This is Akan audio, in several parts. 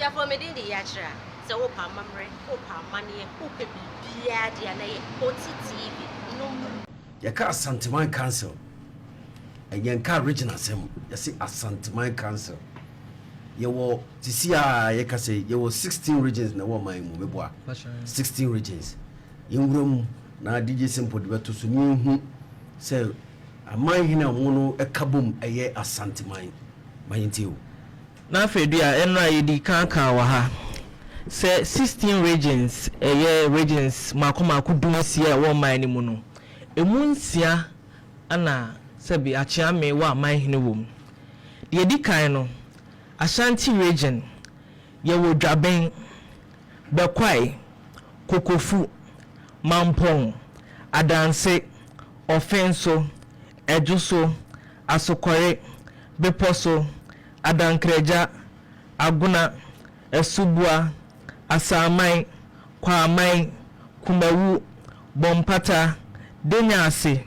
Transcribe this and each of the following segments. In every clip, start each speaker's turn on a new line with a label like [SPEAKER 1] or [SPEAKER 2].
[SPEAKER 1] Abusuafoɔ, me din de Yakyerɛ a, sɛ wopɛ amammerɛ, wopɛ amanneɛ, wopɛ biribiara deɛ a, na ɛyɛ Oti TV nom.
[SPEAKER 2] Yɛka Asanteman Council, ɛnyɛ nka region asɛm, yɛse Asanteman Council. Yɛwɔ, sisi a yɛka sɛ yɛwɔ 16 regions na ɛwɔ ɔman yi mu, meboa? 16 regions. Yɛnwura mu na DJ Simple de bɛto so na yɛnhu sɛ aman hene a wɔn no ka bom ɛyɛ Asanteman. Ma yɛntie o.
[SPEAKER 3] Na afei dua ɛno a yɛdi kan kaa wɔ ha sɛ 16 regions ɛyɛ regions mako mako 16 a ɛwɔ ɔman no mu no, ɛmu nsia ana sɛbi Akyeame wɔ amanhene wɔ mu. Deɛ ɛdi kan no, Ashanti Region, yɛwɔ Dwaben, Bɛkwae, Kokofu, Mampong, Adanse, Ɔfenso, Ɛdwoso, Asokɔre, Bepɔso, Adankragya, Agona, Asubua, Asaaman, Kwaaman, Kumawu, Bɔmpata, Denyaase,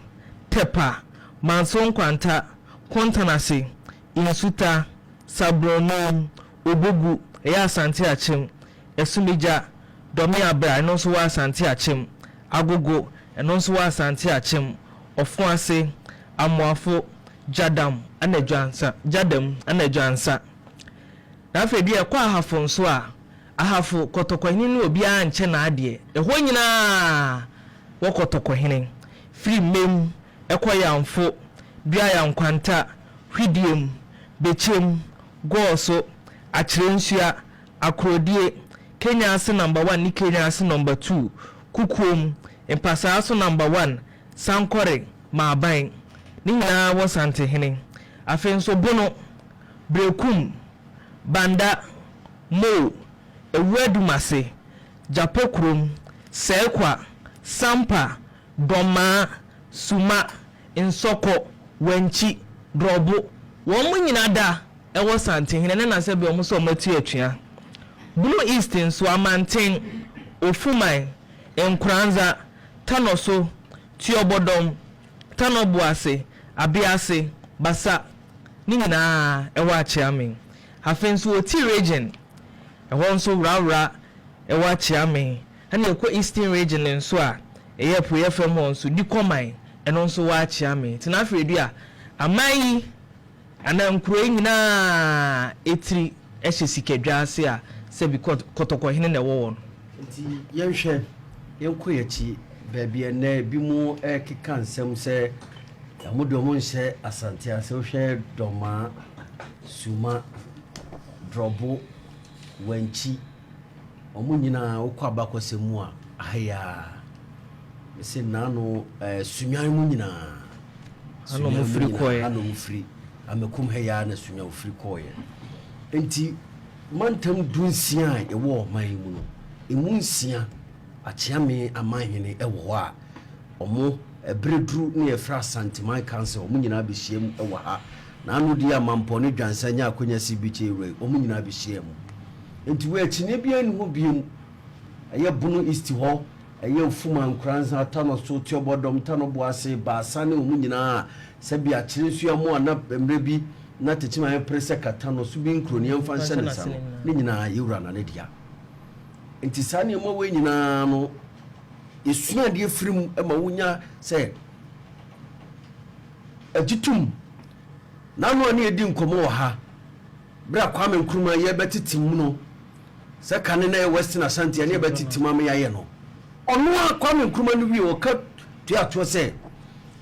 [SPEAKER 3] Tɛpa, Manso Nkwanta, Kontanase, Nsuta, Sabrɔnum, Obogu, ɛyɛ Asante Akyem, Asumigya, Dɔme Abra, ɛno nso wɔ Asante Akyem, Agogo, ɛno nso wɔ Asante Akyem, Ɔfoase, Amoafo, Gyadam ɛna Dwansa, Gyadam ɛna Dwansa. Na afei deɛ ɛkɔ Ahafo nso a, Ahafo Kɔtɔkɔhene no obiara nkyɛ n'adeɛ. Ɛhɔ nyinaa wɔ Kɔtɔkɔhene. Firi Mem ɛkɔ Yamfo, Duaya Nkwanta, Hwidiem, Bekyem, Gɔɔso, Akyerɛnsua, Akorodie, Kenya ase number one ne Kenya ase number two, Kukuom, Mpasaa so number one, Sankɔre, Maaban. Ne nyinaa wɔ Santehene. Afei nso Bono, Berekum, Banda, Mo, Ewuradumase, Gyapɔ Kurom, Sɛɛkwa, Sampa, Dɔmaa, Suma, Nsɔkɔ, Wankyi, Drɔbo, wɔn nyinaa da ɛwɔ Santehene ne na sɛbi wɔn nso wɔn atu atua. Bono East nso, Amanten, Ofuman, Nkoranza, Tanoso, Tuobodom, Tanoboase, Abease, Basa, ne nyinaa ɛwɔ Akyeame. Afei nso Oti Region, ɛhɔ nso Worawora ɛwɔ Akyeame. Ɛna ɛkɔ Eastern Region nso a, ɛyɛ Apueeɛ fam hɔ nso, Dikɔman, ɛno nso wɔ Akyeame. Nti na afei du a, aman yi anaa nkuro yi nyinaa etiri ɛhyɛ sikadwa ase a sɛbi Kɔtɔkɔhene na ɛwɔ wɔ no.
[SPEAKER 2] Nti yɛnhwɛ, yɛnkɔ yɛkyi baabi ɛnɛ ebi mu ɛkeka nsɛm sɛ ɔmo de ɔmo nhyɛ Asante ase. Wohwɛ Dɔmaa, Suma, Drɔbo, Wankyi, ɔmo nyinaa wokɔ abakɔsɛm mu a aheyaa mese naano Sunyan mu nyinaa
[SPEAKER 3] Ano ɔmo firi kɔɛ.
[SPEAKER 2] Ano ɔmo firi Amakum ha yaa na Sunyan firi kɔɔyɛ. Nti mantam 16 a ɛwɔ ɔman yi mu no, emu nsia Akyeame amanhene ɛwɔ hɔ a ɔmo ɛberɛ duru ne yɛfrɛ Asanteman Council, ɔmo nyinaa bɛhyia mu ɛwɔ ha. Na ano deɛ Amampɔn ne Dwansa nya akonya si bi kyɛ ewura yi, ɔmo nyinaa bɛhyia mu. Nti wei akyinnye biara nni hɔ biom. Ɛyɛ Bono East hɔ, ɛyɛ Ofuma, Nkoranza, Tanoso, Tuobodom, Tanoboase, Baasa ne ɔmo nyinaa a sɛbi akyere nso yɛ mo a na mmerɛ bi na Techiman ayɛ pere sɛ ka Tanoso bi nkuro no yɛmfa nhyɛ ne nsa no, ne nyinaa yɛwura na ne dea. Nti saa nneɛma wei nyinaa no yɛsua adeɛ firi mu ma wonya sɛ agye tom. N'ano a ne yɛdi nkɔmmɔ wɔ ha berɛ a Kwame Nkrumah yɛbɛtete mu no sɛ kane na yɛ Western Ashanti a ne yɛbɛtete mu ama yɛayɛ no, ɔno a Kwame Nkrumah no wie ɔka tuatoɔ sɛ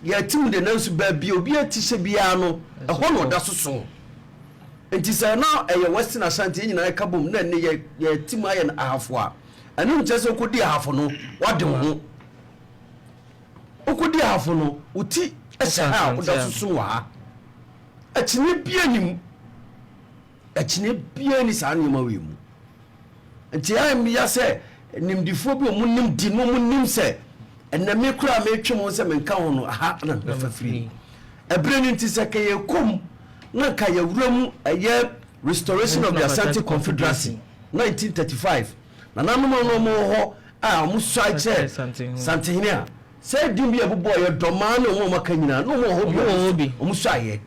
[SPEAKER 2] yɛte mu de, nanso baabi a obi ati hyɛ biara no ɛhɔ na ɔda so so. Nti sɛ na ɛyɛ Western Ashanti yɛn nyinaa yɛka bom na ɛne yɛ yɛte mu ayɛ no Ahafo a, ɛno nkyerɛ sɛ wokɔdi Ahafo no wade wo ho. Wokɔdi Ahafo no wo ti hyɛ ha a woda so som wɔ ha. Akyinnye biara nni mu. Akyinnye biara nni saa nneɛma wei mu. Nti ɛyɛ mmea sɛ nimdifoɔ bi a wɔn nim di na wɔn nim sɛ ɛnɛ me koraa metwe mo sɛ menka ho no aha na mebɛfa firi. Ɛberɛ no nti sɛ ka yɛkɔ mu na nka yɛwura mu ɛyɛ restoration of the Asante Confederacy 1935 nananom a na wɔn wɔ hɔ a wɔn suae kyerɛ Santehene a sɛ din bi a ɛbobɔ yɛ Dɔmaa ne wɔn a wɔaka nyinaa na wɔn wɔ hɔ bi a wɔn suaeɛ.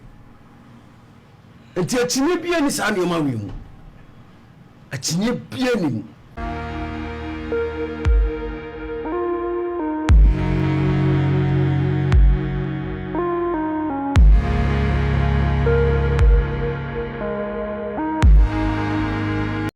[SPEAKER 2] Nti akyinnye biara nni saa nneɛma wei mu. Akyinnyeɛ biara nni mu.